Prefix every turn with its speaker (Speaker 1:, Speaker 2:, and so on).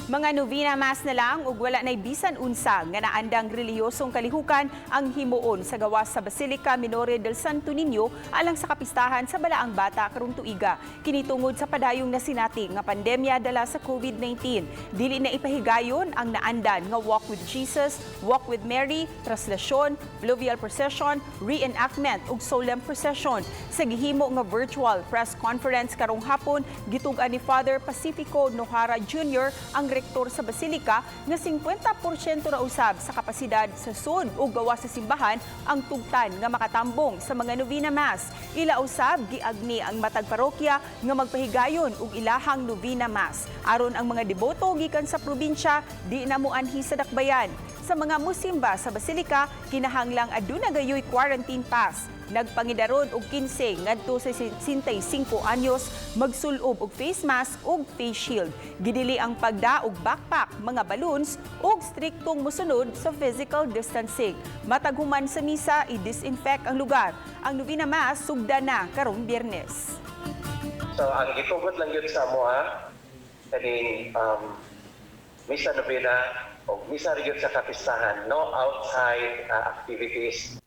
Speaker 1: Mga novena mass na lang ug wala nay bisan unsa nga naandang relihiyosong kalihukan ang himuon sa gawas sa Basilica Minore del Santo Niño alang sa kapistahan sa Balaang Bata karong tuiga. Kini tungod sa padayong nasinati nga pandemya dala sa COVID-19. Dili na ipahigayon ang naandan nga Walk with Jesus, Walk with Mary, Traslasyon, Fluvial Procession, Reenactment ug Solemn Procession. Sa gihimo nga virtual press conference karong hapon, gitug-an ni Father Pacifico Nohara Jr., ang rektor sa Basilica, nga 50% ra usab sa kapasidad sa sud ug gawas sa simbahan ang tugtan nga makatambong sa mga novena mass. Ila usab giagni ang matag parokya nga magpahigayon og ilahang novena mass aron ang mga deboto gikan sa probinsya di na moanhi sa dakbayan. Sa mga musimba sa Basilica, kinahanglang aduna gayoy quarantine pass. Nagpangidaron og 15 ngadto sa 65 anyos magsulob og face mask ug face shield. Gidili ang pagda og backpack, mga balloons ug striktong mosunod sa physical distancing. Matag human sa misa, i-disinfect ang lugar. Ang novena mass sugda na karong Biyernes.
Speaker 2: So ang gitugot lang gyud sa amoa kaning misa novena o misa gyud sa kapistahan, no outside activities.